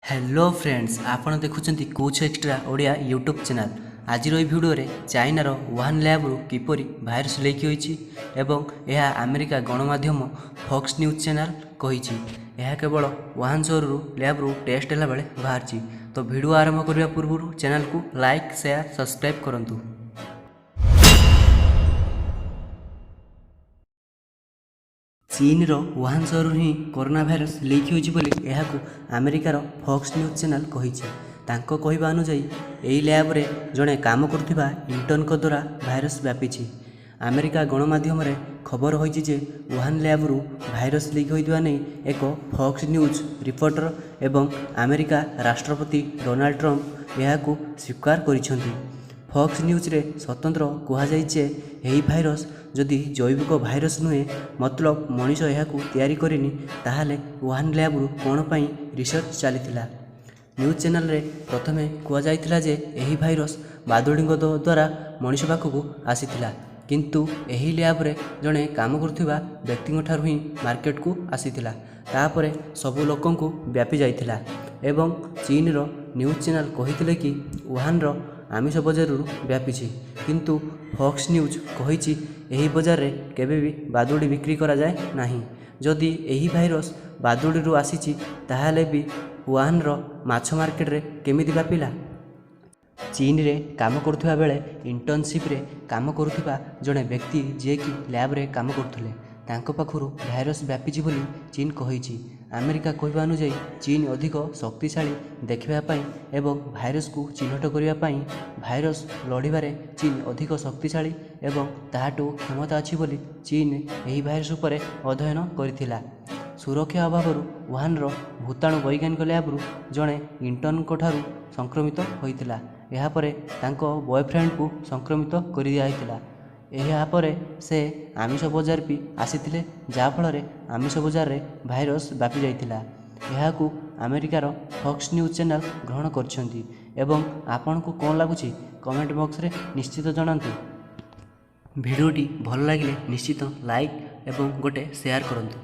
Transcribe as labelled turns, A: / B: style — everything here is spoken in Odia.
A: ହ୍ୟାଲୋ ଫ୍ରେଣ୍ଡସ୍, ଆପଣ ଦେଖୁଛନ୍ତି କୁଛ ଏକ୍ସଟ୍ରା ଓଡ଼ିଆ ୟୁଟ୍ୟୁବ୍ ଚ୍ୟାନେଲ୍। ଆଜିର ଏହି ଭିଡ଼ିଓରେ ଚାଇନାର ୱୁହାନ୍ ଲ୍ୟାବ୍ରୁ କିପରି ଭାଇରସ୍ ଲିକ୍ ହୋଇଛି ଏବଂ ଏହା ଆମେରିକା ଗଣମାଧ୍ୟମ ଫକ୍ସ ନ୍ୟୁଜ୍ ଚ୍ୟାନେଲ୍ କହିଛି। ଏହା କେବଳ ୱୁହାନ୍ ସହରରୁ ଲ୍ୟାବ୍ରୁ ଟେଷ୍ଟ ହେଲାବେଳେ ବାହାରିଛି। ତ ଭିଡ଼ିଓ ଆରମ୍ଭ କରିବା ପୂର୍ବରୁ ଚ୍ୟାନେଲକୁ ଲାଇକ୍, ସେୟାର, ସବସ୍କ୍ରାଇବ୍ କରନ୍ତୁ। ଚୀନର ୱୁହାନ୍ ସହରରୁ ହିଁ କରୋନା ଭାଇରସ୍ ଲିକ୍ ହୋଇଛି ବୋଲି ଏହାକୁ ଆମେରିକାର ଫକ୍ସ ନ୍ୟୁଜ୍ ଚ୍ୟାନେଲ୍ କହିଛି। ତାଙ୍କ କହିବା ଅନୁଯାୟୀ, ଏହି ଲ୍ୟାବ୍ରେ ଜଣେ କାମ କରୁଥିବା ଇଣ୍ଟର୍ନଙ୍କ ଦ୍ୱାରା ଭାଇରସ୍ ବ୍ୟାପିଛି। ଆମେରିକା ଗଣମାଧ୍ୟମରେ ଖବର ହୋଇଛି ଯେ ୱୁହାନ୍ ଲ୍ୟାବ୍ରୁ ଭାଇରସ୍ ଲିକ୍ ହୋଇଥିବା ନେଇ ଏକ ଫକ୍ସ ନ୍ୟୁଜ୍ ରିପୋର୍ଟର ଏବଂ ଆମେରିକା ରାଷ୍ଟ୍ରପତି ଡୋନାଲ୍ଡ ଟ୍ରମ୍ପ ଏହାକୁ ସ୍ୱୀକାର କରିଛନ୍ତି। ଫକ୍ସ ନ୍ୟୁଜ୍ରେ ସ୍ୱତନ୍ତ୍ର କୁହାଯାଇଛି ଯେ ଏହି ଭାଇରସ୍ ଯଦି ଜୈବିକ ଭାଇରସ୍ ନୁହେଁ, ମତଲବ ମଣିଷ ଏହାକୁ ତିଆରି କରିନି, ତାହେଲେ ୱୁହାନ୍ ଲ୍ୟାବ୍ରୁ କ'ଣ ପାଇଁ ରିସର୍ଚ୍ଚ ଚାଲିଥିଲା? ନ୍ୟୁଜ୍ ଚ୍ୟାନେଲରେ ପ୍ରଥମେ କୁହାଯାଇଥିଲା ଯେ ଏହି ଭାଇରସ୍ ବାଦୁଡ଼ିଙ୍କ ଦ୍ୱାରା ମଣିଷ ପାଖକୁ ଆସିଥିଲା, କିନ୍ତୁ ଏହି ଲ୍ୟାବ୍ରେ ଜଣେ କାମ କରୁଥିବା ବ୍ୟକ୍ତିଙ୍କଠାରୁ ହିଁ ମାର୍କେଟକୁ ଆସିଥିଲା, ତାପରେ ସବୁ ଲୋକଙ୍କୁ ବ୍ୟାପି ଯାଇଥିଲା। ଏବଂ ଚୀନର ନ୍ୟୁଜ୍ ଚ୍ୟାନେଲ୍ କହିଥିଲେ କି ୱୁହାନର ଆମିଷ ବଜାରରୁ ବ୍ୟାପିଛି, କିନ୍ତୁ ଫକ୍ସ ନ୍ୟୁଜ୍ କହିଛି ଏହି ବଜାରରେ କେବେ ବି ବାଦୁଡ଼ି ବିକ୍ରି କରାଯାଏ ନାହିଁ। ଯଦି ଏହି ଭାଇରସ୍ ବାଦୁଡ଼ିରୁ ଆସିଛି, ତାହେଲେ ବି ୱୁହାନର ମାଛ ମାର୍କେଟରେ କେମିତି ବ୍ୟାପିଲା? ଚୀନରେ କାମ କରୁଥିବା ବେଳେ ଇଣ୍ଟର୍ନସିପ୍ରେ କାମ କରୁଥିବା ଜଣେ ବ୍ୟକ୍ତି, ଯିଏକି ଲ୍ୟାବ୍ରେ କାମ କରୁଥିଲେ, ତାଙ୍କ ପାଖରୁ ଭାଇରସ୍ ବ୍ୟାପିଛି ବୋଲି ଚୀନ କହିଛି। ଆମେରିକା କହିବା ଅନୁଯାୟୀ, ଚୀନ ଅଧିକ ଶକ୍ତିଶାଳୀ ଦେଖିବା ପାଇଁ ଏବଂ ଭାଇରସକୁ ଚିହ୍ନଟ କରିବା ପାଇଁ ଭାଇରସ ଲଢ଼ିବାରେ ଚୀନ ଅଧିକ ଶକ୍ତିଶାଳୀ ଏବଂ ତାହାଠୁ କ୍ଷମତା ଅଛି ବୋଲି ଚୀନ ଏହି ଭାଇରସ ଉପରେ ଅଧ୍ୟୟନ କରିଥିଲା। ସୁରକ୍ଷା ଅଭାବରୁ ୱୁହାନର ଭୂତାଣୁ ବୈଜ୍ଞାନିକ ଲ୍ୟାବ୍ରୁ ଜଣେ ଇଣ୍ଟର୍ନଙ୍କଠାରୁ ସଂକ୍ରମିତ ହୋଇଥିଲା। ଏହାପରେ ତାଙ୍କ ବୟଫ୍ରେଣ୍ଡକୁ ସଂକ୍ରମିତ କରିଦିଆଯାଇଥିଲା। ଏହାପରେ ସେ ଆମିଷ ବଜାର ବି ଆସିଥିଲେ, ଯାହାଫଳରେ ଆମିଷ ବଜାରରେ ଭାଇରସ୍ ବ୍ୟାପି ଯାଇଥିଲା। ଏହାକୁ ଆମେରିକାର ଫକ୍ସ ନ୍ୟୁଜ୍ ଚ୍ୟାନେଲ୍ ଗ୍ରହଣ କରିଛନ୍ତି। ଏବଂ ଆପଣଙ୍କୁ କ'ଣ ଲାଗୁଛି, କମେଣ୍ଟ ବକ୍ସରେ ନିଶ୍ଚିତ ଜଣାନ୍ତୁ। ଭିଡ଼ିଓଟି ଭଲ ଲାଗିଲେ ନିଶ୍ଚିତ ଲାଇକ୍ ଏବଂ ଗୋଟେ ସେୟାର କରନ୍ତୁ।